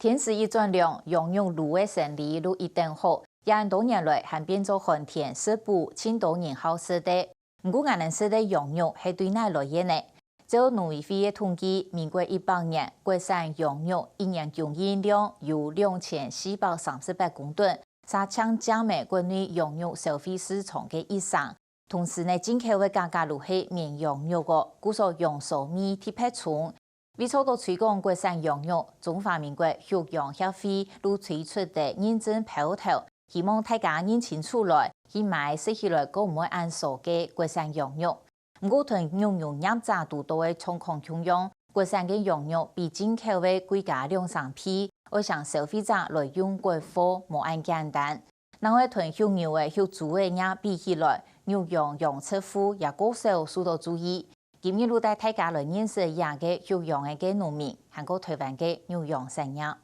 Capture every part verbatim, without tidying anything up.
天時一轉涼，羊肉爐个生理就一等好，這恁多年來還變做寒天食補，盡多人好食个。毋過𠊎等食个羊肉係對哪來个呢？照農委會个統計，民國一百年，國產羊肉一年供應量有兩千四百三十八公噸，嗄淨佔个國內羊肉消費市場个一成。同時呢，進口个價格就係綿羊肉哦，故所羊臊味特別重。為做到推廣國產羊肉，中華民國畜羊協會就推出个認證標頭，希望大家認清楚來，去買食起來較毋會恁臊个國產羊肉。毋過同肉牛業者堵著个狀況共樣，國產个羊肉比進口个貴加兩三倍，愛請消費者來用國貨無恁簡單。另外同畜牛个畜豬个也比起來，肉羊養殖戶也較少受到注意。今日就帶大家來認識這个畜羊个个農民，還過臺灣个肉羊產業。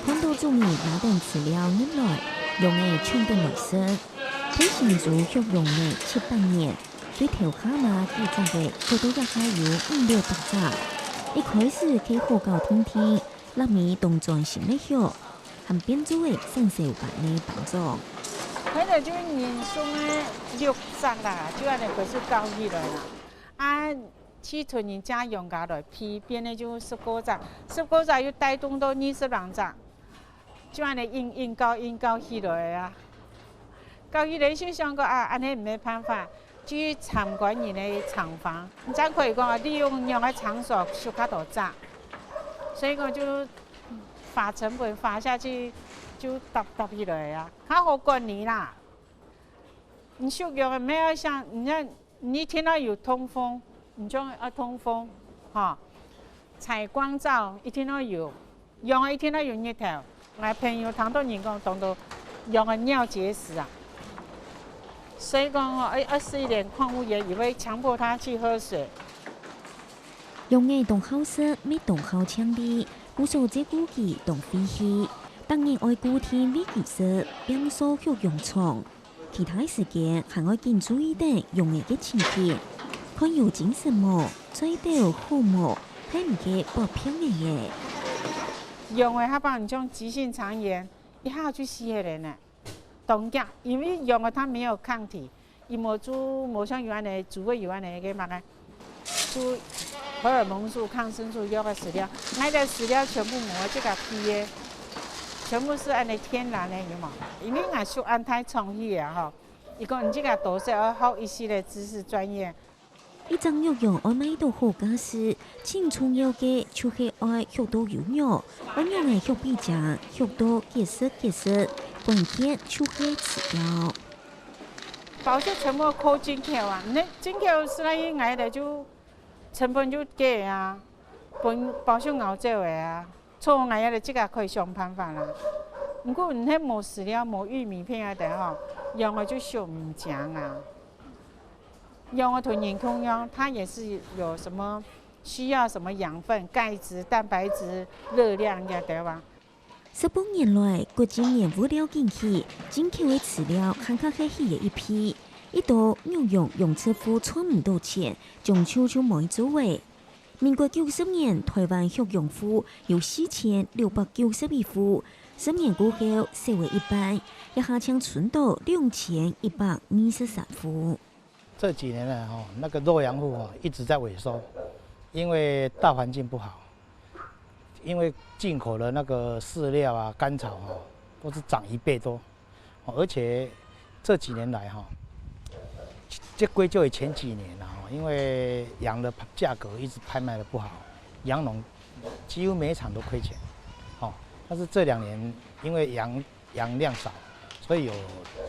看著主人拿等飼料入來，羊仔衝等來食。𠊎新竹畜羊仔七八年，對頭下嫲幾隻仔，做到這下有五六百隻。一開始佢好搞定定，落尾當專心个畜，還變做个生小班个班長。開頭就人送个六隻啦，就恁樣開始搞起來啦。啊， 去同人家用家來批，變个就十過隻，十過隻又帶動到二十零隻，就恁樣硬硬搞硬搞起來啊！搞起來就想講啊，恁樣毋係辦法，就去參觀人个廠房。你正可以講啊，利用用个場所修較多隻，所以講就花成本花下去，就搭搭起來啊，較好管理啦。你畜羊个，毋係愛想，你看 你一定愛有通風，你就愛通風，吼，採光罩一定愛有，羊一定愛有日頭。𠊎朋友當多人講，當多羊个尿結石啊，所以講哦，愛，愛施一點礦物鹽，也會強迫牠去喝水。羊仔當好食，乜當好淨俐，故所照顧佢當費氣，逐日愛固定餵佢食，摒掃畜羊場。 其他時間還愛緊注意等羊仔个情形，看有精神無，嘴斗好無，係毋係發病仔。羊仔較怕你種急性腸炎，一下就死忒了呢。當驚，因為羊仔牠沒有抗體，佢無就無像有恁樣，豬仔有恁樣个麼个 就荷爾蒙素、抗生素藥个飼料，𠊎个飼料全部無自家配个，全部係恁樣天然个，有無？因為𠊎畜恁大場去啊吼，佢講你自家多少愛學一息个知識專業。一隻肉羊愛賣到好價數，盡重要个就係愛畜到有肉，愛仰仔畜比正，畜到結實結實，關鍵就係飼料。 包畜全部靠進口啊，你進口係來𠊎等就成本就低啊，分包畜咬走个啊，所以𠊎等自家可以想辦法啦。毋過你係無飼料、無玉米片啊等吼，羊仔就畜毋靚啊。羊仔同人共樣，牠也是有什麼需要什麼養分、鈣質、蛋白質、熱量這兜啊。 十多年來，國際原物料緊起，進口个飼料還較係起了一批，一到肉羊養殖戶賺毋到錢，將就就無愛做了。民國九十年，臺灣畜羊戶有四千六百九十一戶，十年過後，少了一半，這下淨賰到兩千一百二十三戶。 這幾年來吼，那個肉羊戶吼一直在萎縮，因為大環境不好，因為進口的那個飼料啊、乾草吼，都是漲一倍多，哦，而且這幾年來吼，這歸咎於前幾年啊，吼，因為羊的價格一直拍賣的不好，羊農幾乎每一場都虧錢，哦，但是這兩年因為羊 羊量少，所以有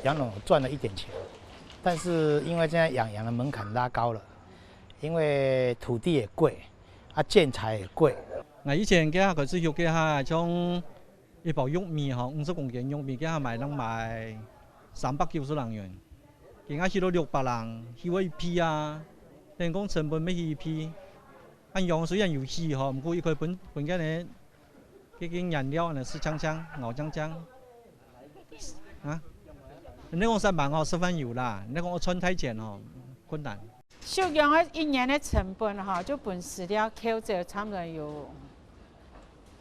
羊農賺了一點錢。但是因為現在養羊的門檻拉高了，因為土地也貴，啊，建材也貴。𠊎以前該下開始畜該下，像一包玉米吼，五十公斤玉米，該下賣能賣三百九十零銀，今下起到六百零，起過一倍啊，等於講成本乜起一倍。恁羊雖然有起吼，毋過一開本本該呢， 該个原料呢，係淨淨，咬淨淨。啊？你講三萬吼，十萬有啦。你講𠊎賺大錢吼，困难。畜养个一年个成本吼，就分飼料扣走差不多有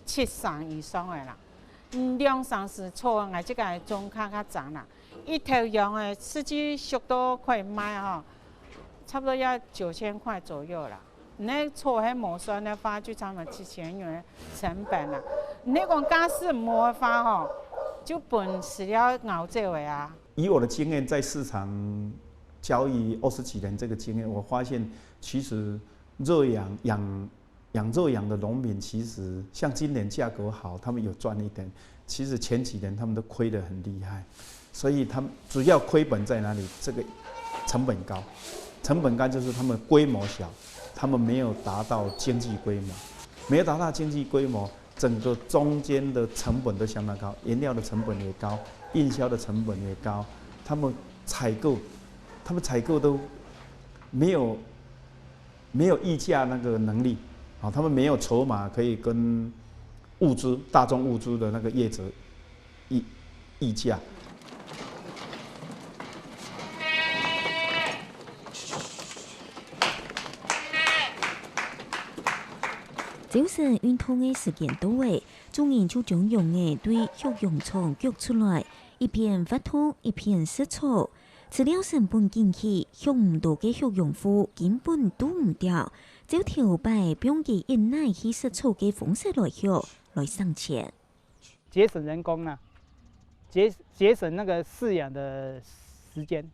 七成以上个啦。嗯，两成是草，𠊎这个种较较长啦。一头羊个实际畜到可以卖吼，差不多要九千块左右啦。你那草还没算的话，就差不多七千元成本啦。你那讲假使没的话吼，就分飼料咬走个啊。以我的经验，在市场交易二十几年这个经验，我发现其实热养养养热养的农民，其实像今年价格好，他们有赚一点。其实前几年他们都亏得很厉害，所以他们主要亏本在哪里？这个成本高，成本高就是他们规模小，他们没有达到经济规模，没有达到经济规模，整个中间的成本都相当高，原料的成本也高，运销的成本也高，他们采购，他们采购都没有没有议价那个能力，啊，他们没有筹码可以跟物资大众物资的那个业者议议价。朝晨运动个时间到了，众人就将羊仔对畜养场逐出来，一片活动，一片食草。 除了成本经济，畜毋到个畜养户根本堵毋牢，就頭擺放佢一奶去食草个方式來畜，來省錢。节省人工啊，节节省那个饲养的时间，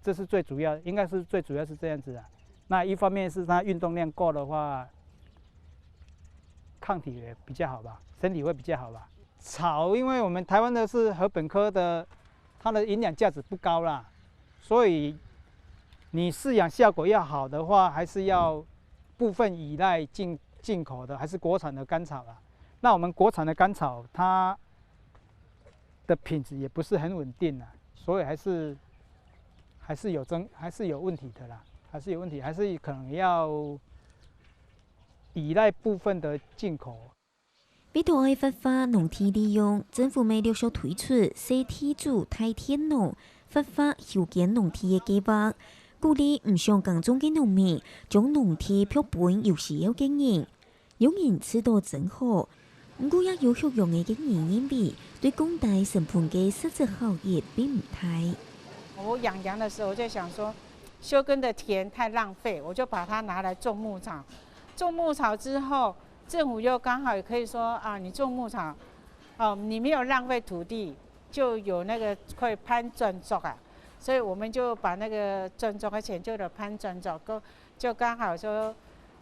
这是最主要，应该是最主要是这样子啊。那一方面是它运动量够的话，抗体也比较好吧，身体会比较好吧。草，因为我们台湾的是禾本科的，它的营养价值不高啦，所以你饲养效果要好的话，还是要部分依赖进进口的，还是国产的甘草啦。那我们国产的甘草，它的品质也不是很稳定啊，所以还是还是有争，还是有问题的啦，还是有问题，还是可能要依赖部分的进口。為著愛活化農地利用，政府乜陸續推出細地主大田農、活化休耕農地个計畫，鼓勵毋想耕種个農民將農地撥分有需要个人。有人試著真好，毋過也有畜養个个人認為，對降低成本个實質效益並毋大。我养羊的时候，我就想说，休耕的田太浪费，我就把它拿来种牧草。种牧草之后，政府又刚好也可以说啊，你种牧草，哦，你没有浪费土地，就有那个可以攀专作啊，所以我们就把那个专作的钱就来攀专作，就就刚好说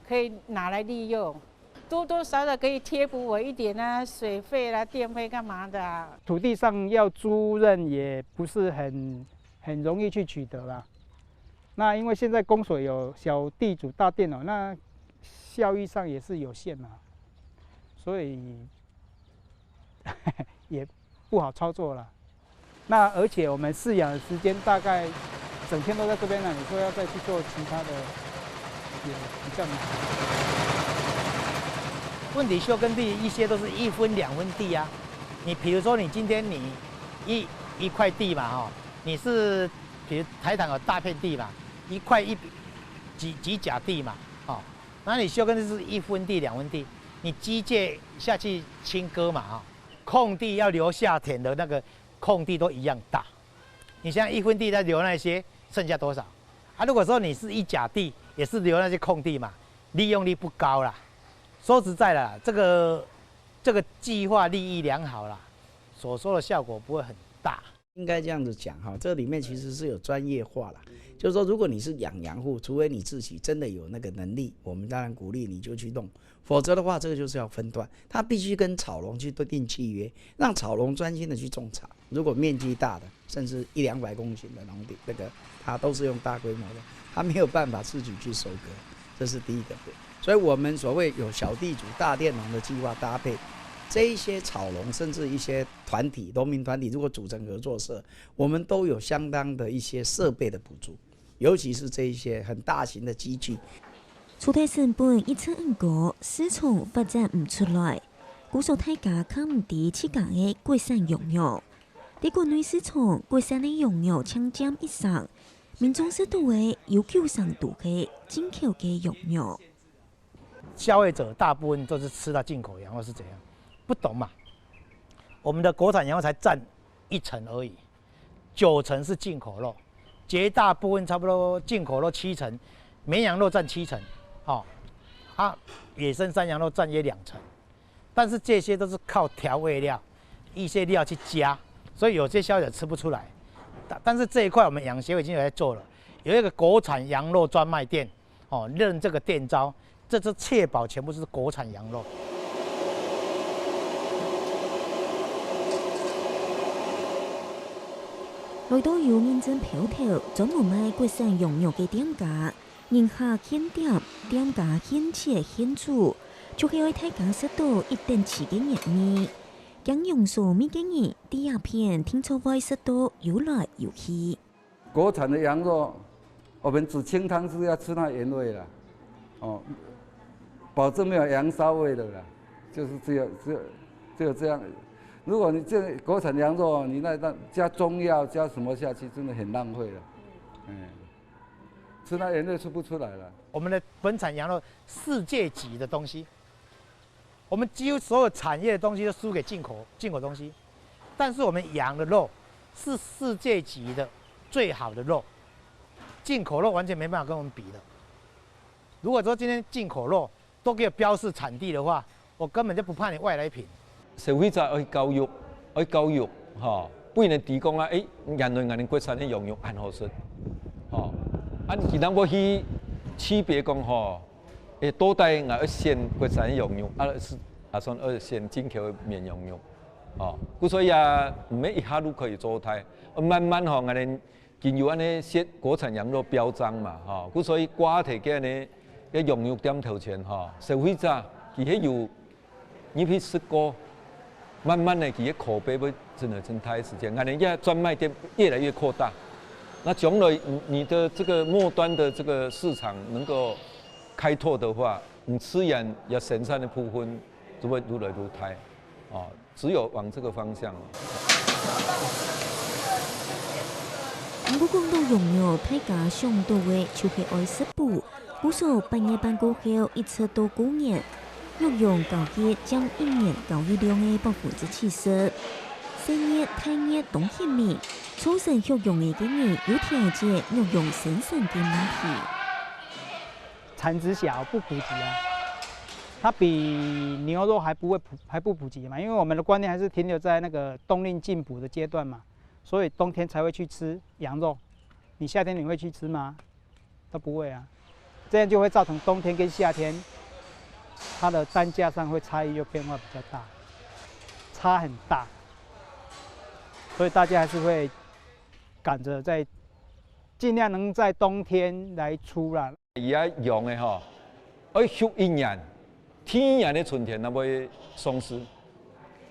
可以拿来利用，多多少少可以贴补我一点啊，水费啦、电费干嘛的啊。土地上要租任也不是很很容易去取得啦。那因为现在公所有小地主大店哦，那效益上也是有限嘛，所以也不好操作啦。那而且我们饲养的时间大概整天都在这边了，你说要再去做其他的，也比较难。问题休耕地一些都是一分两分地啊，你比如说你今天你一一块地嘛哈，你是比如台糖有大片地嘛，一块一几几甲地嘛，哦，那你休耕地是一分地两分地，你机械下去清割嘛哈，空地要留下田的那个空地都一样大。你像一分地在留那些，剩下多少？啊，如果说你是一甲地，也是留那些空地嘛，利用率不高啦。说实在的啦，这个这个计划利益良好啦，所收的效果不会很大。应该这样子讲哈，这里面其实是有专业化啦，就是说，如果你是养羊户，除非你自己真的有那个能力，我们当然鼓励你就去弄，否则的话，这个就是要分段，他必须跟草农去订契约，让草农专心的去种草。如果面积大的，甚至一两百公顷的农地，那个他都是用大规模的，他没有办法自己去收割，这是第一个。所以我们所谓有小地主大店农的计划搭配，这一些草农甚至一些团体、农民团体，如果组成合作社，我们都有相当的一些设备的补助，尤其是这一些很大型的机具。除忒成本一直恁高，市場发展毋出来，故所大家看毋知自家个国产羊肉。在國內市場，國產个羊肉淨佔一成，民眾食到个有九成都係進口个羊肉。消費者大部分都是吃到進口羊肉是怎樣？不懂嘛。我們的國產羊肉才佔一成而已，九成是進口肉，絕大部分差不多進口肉七成，綿羊肉佔七成，哦，啊，野生山羊肉佔約兩成。但是這些都是靠調味料、一些料去加，所以有些消費者吃不出來。但但是這一塊我們養殖協會已經有在做了，有一個國產羊肉專賣店，哦，認這個店招，這是確保全部是國產羊肉。來到有認證標頭，專門賣國產羊肉个店家，人客現點，店家現切現煮，就係愛大家食到一等膣个原味。驚羊臊味个人，在這片定著會食到又來又去。國產的羊肉，我們只清湯是要吃那原味啦，哦，保證沒有羊騷味的啦，就是只有只有只有這樣。如果你這國產羊肉，你那那加中藥加什麼下去，真的很浪費了。嗯，吃那原味吃不出來了。我們的本產羊肉世界級的東西，我們幾乎所有產業的東西都輸給進口進口東西，但是我們羊的肉是世界級的最好的肉，進口肉完全沒辦法跟我們比的。如果說今天進口肉都給我標示產地的話，我根本就不怕你外來品。消費者愛教育，愛教育，吼，不能提供啊，誒，原來𠊎等國產的羊肉恁好食，吼，啊，佢等會去區別講吼，誒，到底𠊎愛選國產的羊肉，啊是，啊算愛選進口的綿羊肉，吼，故所以啊，毋係一下就可以做大，慢慢吼，𠊎等 經由恁呢食國產羊肉標章嘛，吼，故所以掛在該恁呢个羊肉店頭前吼，消費者佢係有入去食過，慢慢的佢个口碑會真的真大个時間，恁呢个專賣店越來越擴大。那將來你你的這個末端的這個市場能夠開拓的話，你自然也生產的部分就會越來越大，哦。 只有往這個方向。毋過講到羊肉，大家想到个就係愛食補。故所八月半過後，一直到過年，畜羊交易佔一年交易量个百分之七十。細月、大月當興味，初生畜羊个个人有調節畜羊生產个問題。 產值小，不普及啊。它比牛肉还不会普还不普及嘛，因为我们的观念还是停留在那个冬令进补的阶段嘛，所以冬天才会去吃羊肉。你夏天你会去吃吗？都不会啊。这样就会造成冬天跟夏天它的单价上会差异就变化比较大，差很大，所以大家还是会赶着在尽量能在冬天来出啦。 佢个羊仔吼，愛畜一年，第二年个春天正會上市。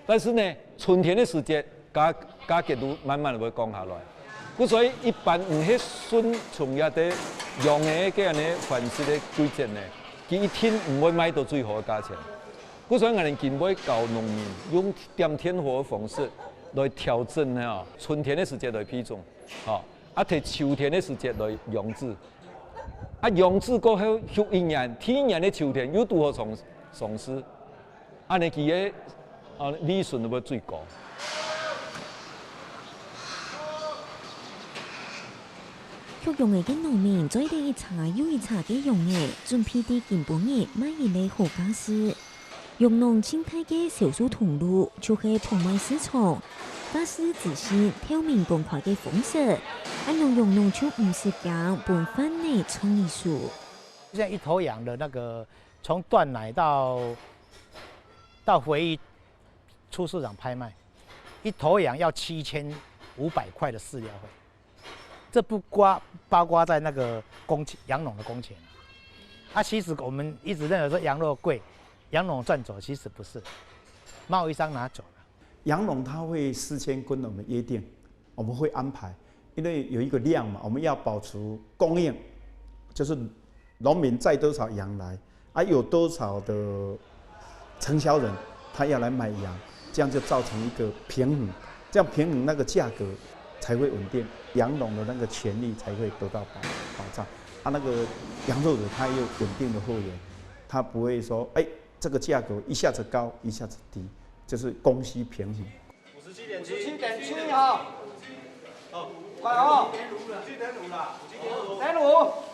但是呢，春天个時節，價價格都慢慢會降下來。故所以一般毋係順從這个羊仔个恁呢繁殖个季節呢，佢一定毋會賣到最好个價錢。故所以𠊎等今會教農民用點電火个方式來調整呢，春天个時節來配種，吼。 啊，在秋天个時節來養殖。啊，養殖過後畜一年，第二年个秋天又拄好上上市，恁呢佢个啊利潤就會最高。畜羊仔个農民載等一車又一車个羊仔，準備在今晡日賣一个好價數。 羊農盡大个銷售通路就係拍賣市場，價數資訊透明公開个方式，恁樣羊農就毋使驚分販仔創意數。現在一頭羊的那個從斷奶到到肥育出市場拍賣，一頭羊要七千五百塊的飼料費。 這不括包括在那個工錢羊農的工錢。啊，其實我們一直認為說羊肉貴，羊農賺走，其實不是，貿易商拿走了。羊農他會事先跟我們約定，我們會安排，因為有一個量嘛，我們要保持供應，就是農民載多少羊來，啊，有多少的承销人他要來買羊，這樣就造成一個平衡，這樣平衡那個價格。才会稳定，养龙的那个权利才会得到保保障。啊，那个养肉的他也有稳定的货源，他不会说，哎，这个价格一下子高，一下子低，就是供需平衡。五十七点七哈，快哦，五十七点五了，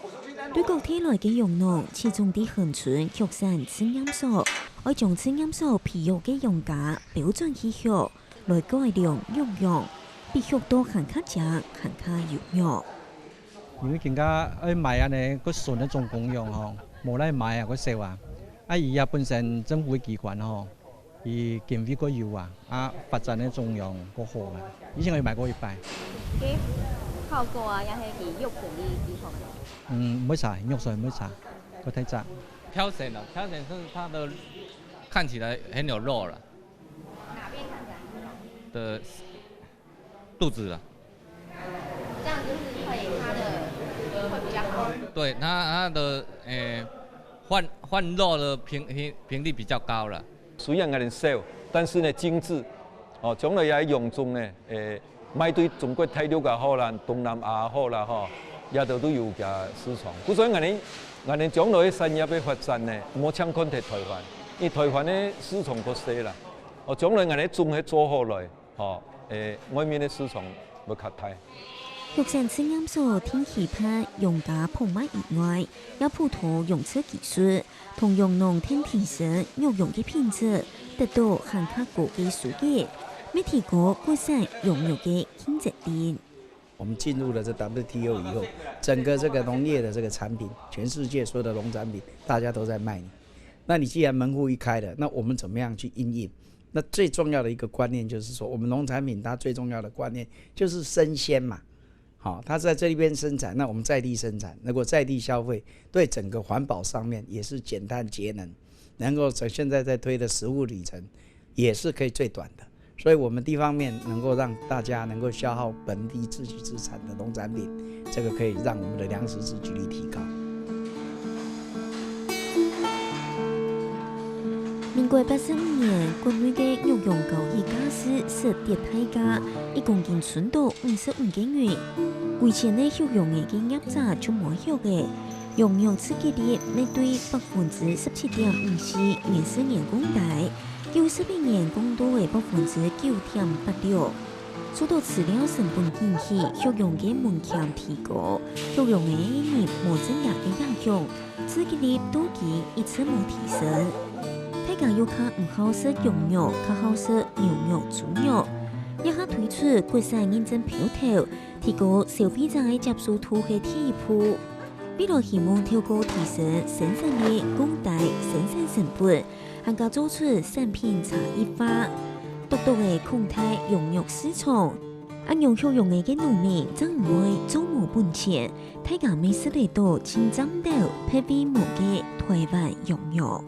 五十七点五。对各地来个养农，集中在恒春畜产试验所，爱将试验所培育个养家标准去畜， 来改良养养，比畜到還較靚、還較有肉。因為今下愛買恁呢，个筍个總供應吼，無來買啊，个少啊。啊，佢也本身政府个機關吼，佢經費个有啊，啊，發展个中央个好啊。以前有買過一擺。个效果啊，也係佢育成个幾好。嗯，毋會差，肉水毋會差，个太差。挑選了，挑選是它的看起来很有肉了。 哪边看起来很好？的肚子了。这样就是会它的会比较好。对，它它的诶换换肉的频频频率比较高了。虽然恁少，但是呢精致，哦，將來也用中呢，诶，卖對中國大陸也好啦，東南亞也好啦，吼，也都都有个市場。故所以恁呢，恁呢將來个產業个發展呢，莫淨看忒台灣，因為台灣个市場較細啦。哦，將來恁呢綜合做好來， 吼，誒，外面个市場會較大。畜產試驗所定期辦養家拍賣以外，也輔導養殖技術，同養農添提升肉羊个品質，得到還較高个收益，乜提高國產養肉个競爭力。我們進入了這W T O以後，整個這個農業的這個產品，全世界所有的農產品，大家都在賣你。那你既然門戶一開了，那我們怎麼樣去因應？ 那最重要的一個觀念就是說，我們農產品它最重要的觀念就是生鮮嘛。好，它在這一邊生產，那我們在地生產，如果在地消費，對整個環保上面也是減碳節能，能夠在現在在推的食物里程，也是可以最短的。所以我們一方面能夠讓大家能夠消耗本地自給自產的農產品，這個可以讓我們的糧食自給率提高。 民國八十五年，國內个肉羊交易價數設跌大價，一公斤伸到五十五个銀。為錢个畜羊仔个業者就無畜咧，羊肉自給率乜對百分之十七點五四，原始年降低，九十一年降到个百分之九點八六。受到飼料成本緊起，畜羊个門檻提高，畜羊仔人無正業个影響， 自給率到今一直無提升。大家又較毋好食羊肉，較好食牛肉、豬肉。這下推出國產認證標頭，提高消費者个接受度係第一步。未來希望透過提升生產力，降低生產成本，還加做出產品差異化，獨獨个擴大羊肉市場。恁樣畜羊仔个農民正毋會做無本錢， 大家乜食得到盡讚到別位無个台灣羊肉。